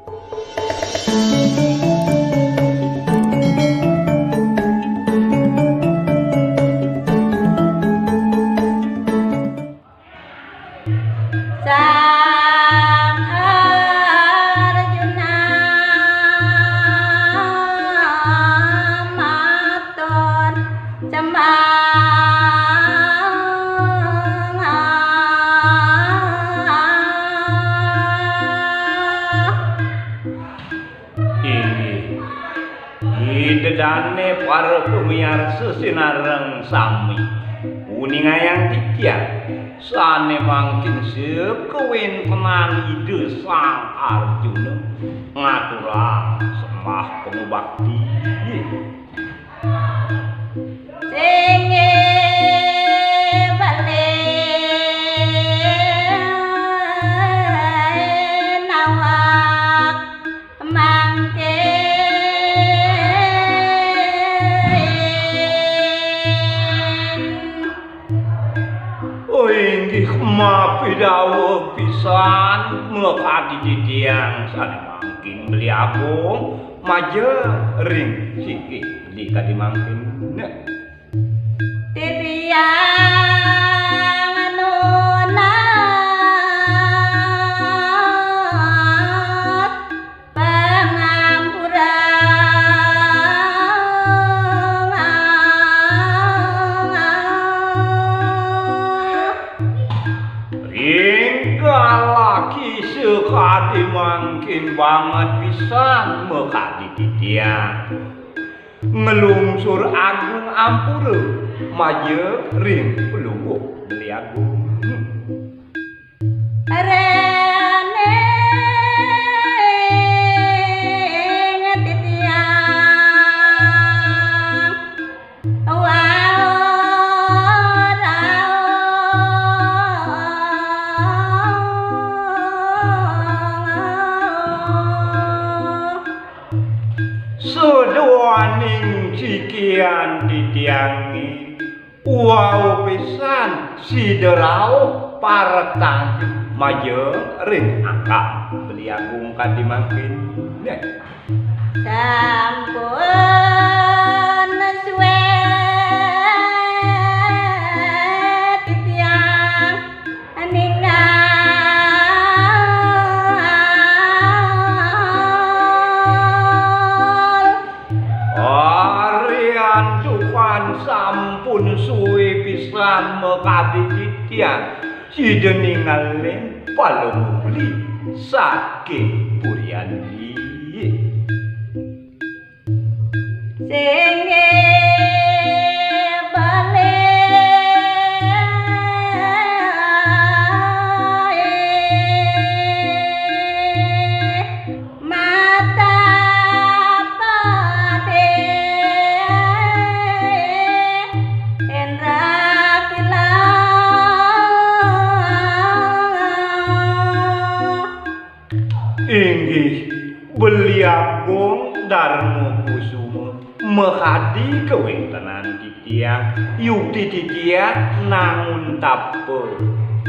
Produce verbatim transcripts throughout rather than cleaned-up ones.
Sang Arjuna matur sembah. Inggih. Ida dané para pamiarsa sinareng sami. Uningayang titiang sané mangkin sakawéntenan Ida Sang Arjuna ngaturang sembah pangubakti. Sing bali nawak mangkin. Oh, inggih mapidawuh pisan makadi titiang sané mangkin Beli Agung majeng ring siki Beli kadi mangkin. Nah. Titiang nunas pangampura. Ring kalaki sakadi mangkin banget pisan makadi titiang nglungsur agung ampura majeng ring Palungguh Beli Agung. Rening titiang wau rauh. Saduaning sikian titiangé wau pisan sida rauh paretang majeng ring angkang Beli Agung kadi mangkin. Nah. Sampun sué titiang ningal. Arian tuan sampun sué pisan makadi titiang sida ningalin Palungguh Beli saking Purian Beli. Sing bali mata padé Indra Kilau. Inggih, Beli Agung Darma Kusuma, makadi kawéntenan titiang, yukti titiang nangun tapa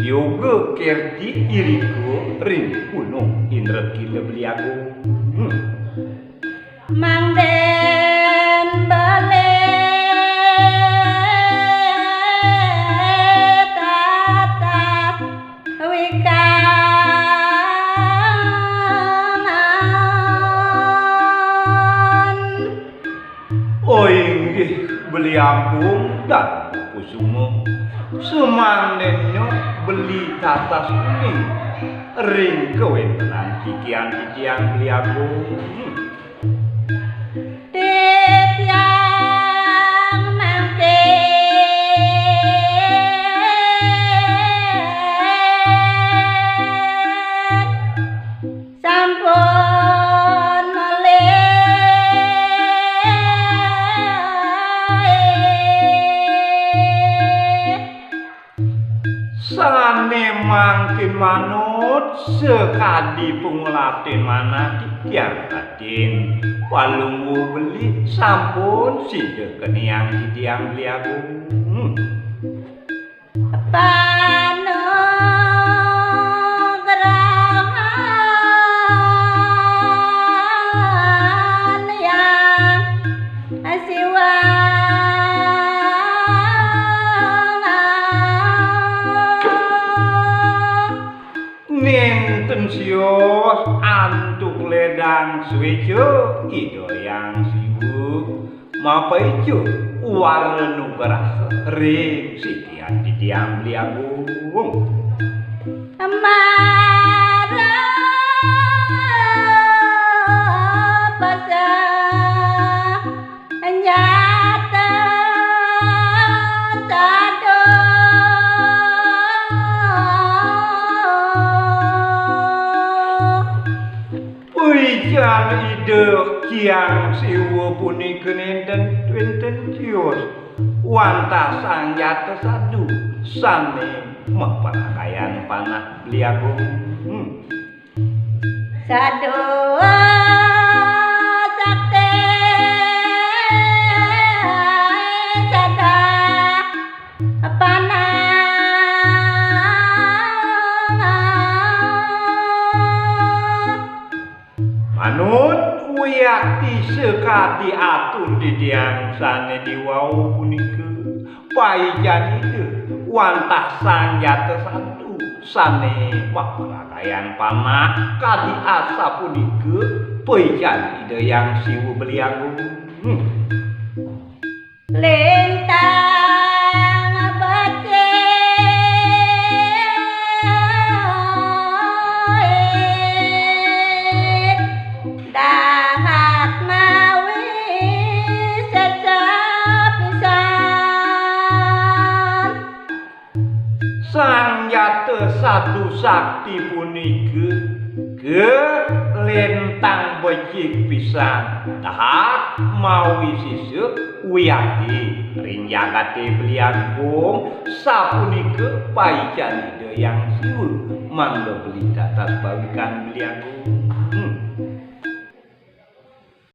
yoga kerti irika ring Gunung Indrakila Beli Agung. Hmm. Mangdén beli tatah wikangan. Oh, inggih, Beli Agung Darma Kusuma. Sumangdéna beli tatas uning ring kawéntenan tikian titiang Beli Agung. Titiang mangkin sampun malih. Sané mangkin manut sakadi pangulatin manah titiang kadin, Palungguh Beli sampun sida keniang titiang Beli Agung. Antuk ledang suéca Ida Hyang Siwa mapaica wara nugraha ring sisian titiang Beli Agung. Mara pasa nyata sadu. Paican Ida Hyang Siwa punika nénten wénten tios wantah Sang Jata Sadu sané maparagayan panah Beli Agung. Hmm. Sadu sakti sada panah. Manut wiakti sakadi atur titiang sané diwau punika, paican Ida wantah Sang Jata Sadu sané maparagayan panah kadi asapunika, paican Ida Hyang Siwa Beli Agung. Hmm. Lintang becik dahat mawi sesapisan. Sang Jata Sadu Sakti punika kalintang becik pisan, dahat mawi sisa wiakti ring jagaté Beli Agung, sapunika paican Ida Hyang Siwa, mangda beli tatas bawikan Beli Agung. Hmm.